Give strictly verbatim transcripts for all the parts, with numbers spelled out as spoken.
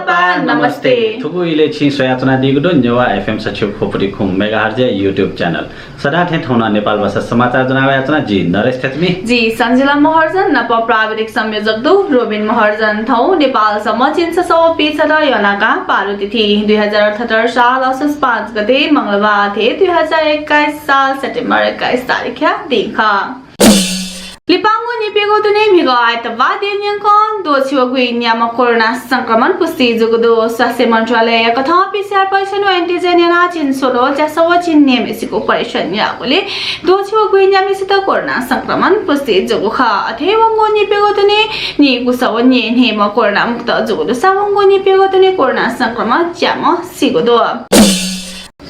पा, नमस्ते। थुगु इलय् छिं स्वयाच्वनादीगु दु नेवाः एफएम सच्छि खुपुटी खुम मेगाहर्जया YouTube channel। सदां थें थौं नं नेपाल भाषा समाचार ज्वनावयाच्वना जि नरेश थेच्मी। जि सञ्जिला महर्जन, नाप प्राविधिक संयोजक दु रोबिन महर्जन। थौं नेपाल सम्बत झिंछसः व पीछदँ यनाकां बाह्र तिथि, दुई हजार अठहत्तर साल असोज पाँच गते मंगलबार, दुई हजार एक्काइस साल सेप्टेम्बर एक्काइस तारिखया दिं खः। लिपांगु निपिगु दुने म्हिगः आइतबार दिं न्यंकं द्वःछि व गुइन्याम्ह कोरोना संक्रमण पुष्टि जूगु दु। स्वास्थ्य मन्त्रालयया कथं पीसीआर परीक्षण व एन्टिजेन यानाः झिंस्वदँ च्यासः व झिंन्हय्‌म्हेसिगु परीक्षण याःगुलिं द्वःछि व गुइन्याम्हेसित कोरोना संक्रमण पुष्टि जूगु खः। अथे वंगु निपिगु दुने नीगुसः व न्येन्हय्‌म्ह कोरोना मुक्त जूगु दुसा वंगु निपिगु दुने कोरोना संक्रमण च्याम्ह सीगु दु।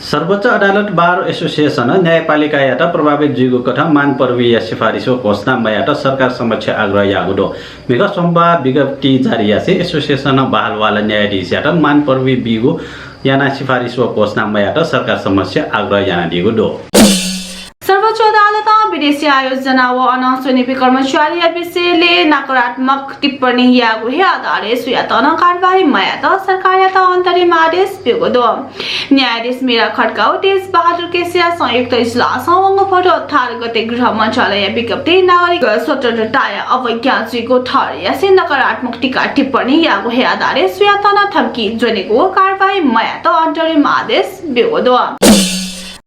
सर्वोच्च अदालतं बार एसोसिएसनं न्यायपालिकायात प्रभावित जुइगु कथं मान पदवीया सिफारिस व घोषणा मयायेत सरकार समक्ष आग्रह याःगु दु। म्हिगः सोमबार विज्ञप्ति जारी यासें एसोसिएसनं बहालवाला न्यायाधीशयात मान पदवी बीगु यानाः सिफारिस व घोषणा मयायेत सरकार समक्ष आग्रह यानादीगु दु। सर्वोच्च अदालतं विदेशी आयोजना व अन च्वनीपिं कर्मचारीया विषयलय् नकारात्मक टिप्पणी याःगु हे आधारय् सुयातं नं कारवाही मयायेत सरकारयात अन्तरिम आदेश ब्यूगु दु। न्यायाधीश मीरा खड्का व तेज बहादुर केसीया संयुक्त इजलासं वंगु भदौ अठार गते गृह मन्त्रालयया विज्ञप्ति नागरिक स्वतन्त्रताया अवज्ञा जुइगु ठहर यासें नकारात्मक टीका टिप्पणी याःगु हे आधारय् सुयातं नं धम्की ज्वनेगु व कारवाही मयायेत अन्तरिम आदेश ब्यूगु दु।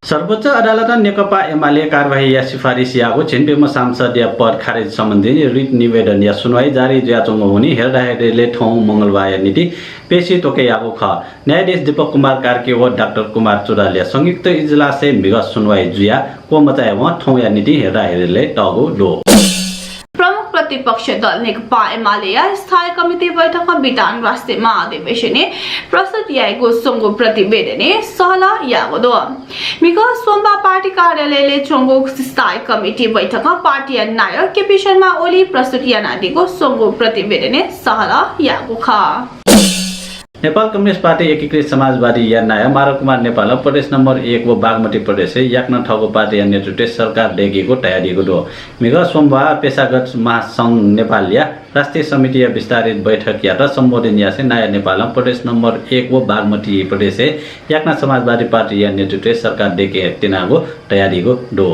सर्वोच्च अदालतं नेकपा एमाले कारवाहीया सिफारिस याःगु झिंप्यम्ह सांसदया पद खारेज सम्बन्धी रिट निवेदनया सुनवाई जारी जुयाच्वंगु हुनिं हेर्दाहेरिलय् थौं मंगलबारया निंतिं पेशी त्वकयागु खः। न्यायाधीश दीपक कुमार कार्की व डाक्टर कुमार चुडालया संयुक्त इजलासय् म्हिगः सुनवाई जुयाः क्वमचायेवं थौंया निंतिं हेर्दाहेरिलय् तःगु दु। प्रमुख प्रतिपक्ष दल नेकपा एमालेया स्थायी कमिटी बैठकं बिदान राष्ट्रिय महाधिवेशनय् प्रस्तुत याइगु स्वंगू प्रतिवेदनय् सहलह याःगु दु। म्हिगः सोमबार पार्टी कार्यालयलय् च्वंगु स्थायी कमिटी बैठकं पार्टीया नायः केपी शर्मा ओलीं प्रस्तुत यानादीगु स्वंगू प्रतिवेदनय् सहलह याःगु खः। नेपाल कम्युनिस्ट पार्टी एकीकृत समाजवादीया नायः माधव कुमार नेपालं प्रदेश नम्बर एक व बागमती प्रदेशय् याकनं थःगु पार्टीया नेतृत्वय् सरकार दय्केगु धयादीगु दु। म्हिगः सोमबार पेशागत महासंघ नेपालया राष्ट्रिय समितिया विस्तारित बैठकयात सम्बोधन यासें नायः नेपालं प्रदेश नम्बर एक व बागमती प्रदेशय् याकनं समाजवादी पार्टीया नेतृत्वय् सरकार दय्के त्यनागु धयादीगु दु।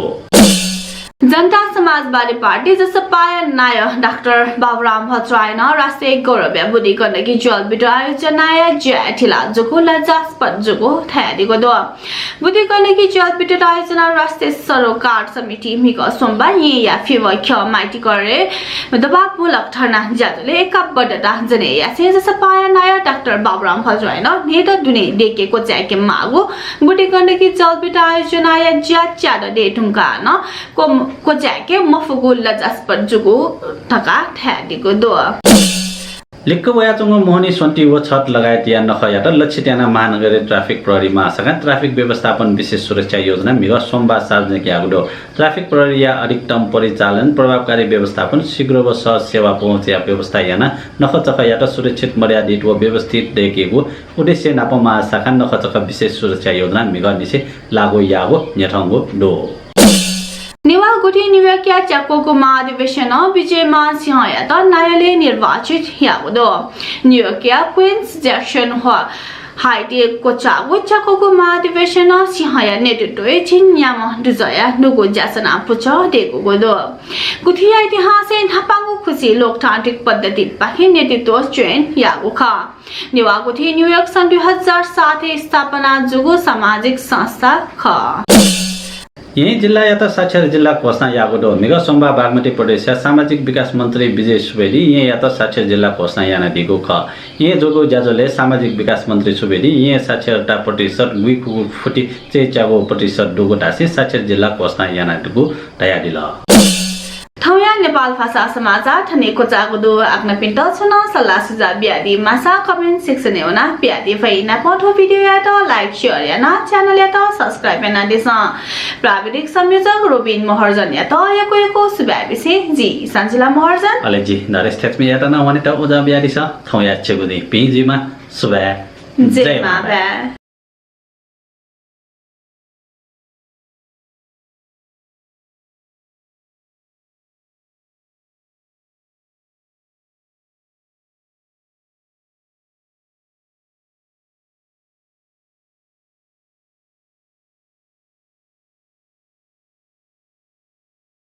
जनता समाजवादी पार्टी, जसपाया नायः डाक्टर बाबुराम भट्टराईं राष्ट्रिय गौरवया बुदिगण्डकी जलविद्युत आयोजनाया ज्याय् ढिला जूगु लज्जास्पद जूगु धयादीगु दु। बुदिगण्डकी जलविद्युत आयोजना राष्ट्रिय सरोकार समितिं म्हिगः सोमबार येँया फिवःख्यः माइतीघरय् दबावमूलक धर्ना ज्याझ्वलय् एकाबद्धता जने यासें जसपाया नायः डाक्टर बाबुराम भट्टराईं न्हय्दँ दुने दय्के क्वचाय्के माःगु बुदिगण्डकी जलविद्युत आयोजनाया ज्या च्यादँ दये धुंकाः नं क्व-, क्वचाय्के मफुगु लज्जास्पद जूगु धकाः धयादीगु दु। लिक्क वयाच्वंगु मोहनी स्वन्ति व छठ लगायतया नखःयात लक्षित यानाः महानगरीय ट्राफिक प्रहरी महाशाखां ट्राफिक व्यवस्थापन विशेष सुरक्षा योजना म्हिगः सोमबार सार्वजनिक याःगु दु। ट्राफिक प्रहरीया अधिकतम परिचालन, प्रभावकारी व्यवस्थापन, शीघ्र व सहज सेवा पहुँचया व्यवस्था यानाः नखःचखःयात सुरक्षित, मर्यादित व व्यवस्थित दय्केगु उद्देश्य नाप महाशाखां नखःचखः विशेष सुरक्षा योजना म्हिगःनिसें लागू याःगु न्ह्यथंगु दु। नेवाः गुथि न्यूयोर्कया च्याक्वःगु महाधिवेशनं विजयमान सिंहयात नायलय् निर्वाचित याःगु दु। न्यूयोर्कया क्वीन्स ज्याक्सन हाइटय् क्वचाःगु च्याक्वःगु महाधिवेशनं सिंहया नेतृत्वय् झिंन्याम्ह दुजःया न्हूगु ज्यासना पुचः दय्कूगु दु। गुथिया इतिहासय् न्हापांगु खुसी लोकतान्त्रिक पद्धतिपाखें नेतृत्व चयन याःगु खः। नेवाः गुथि न्यूयोर्क सन् दुई हजार सातय् स्थापना जूगु सामाजिक संस्था खः। येँ जिल्लायात साक्षर जिल्ला घोषणा याःगु दु। म्हिगः सोमबार बागमती प्रदेशया सामाजिक विकास मन्त्री विजय सुवेदीं येँयात साक्षर जिल्ला घोषणा यानादीगु खः। येँ जूगु ज्याझ्वलय् सामाजिक विकास मन्त्री सुवेदीं येँ साक्षरता प्रतिशत गुइखुगु फुति चय्च्यागू प्रतिशत दुगु धासें साक्षर जिल्ला घोषणा यानादीगु धयादिल। थौंया नेपाल भाषा समाचार थन हे क्वचाःगु दु। आपानापिन्त छुं नं सल्लाह सुझाव बियादी माःसा comment section-य् वनाः बियादी फइ। नापं थ्व video-यात like, share यानाः channel-यात subscribe यानादिसँ। प्राविधिक संयोजक रोबिन महर्जनयात यक्व यक्व सुभाय् बिसें जि सञ्जिला महर्जन। अले जि नरेश थेच्मीयात नं वनेत उजं बियादिसँ। थौंया झिगू दिं भिं जुइमा। सुभाय्। जय जय मांभाय्। मांभाय्।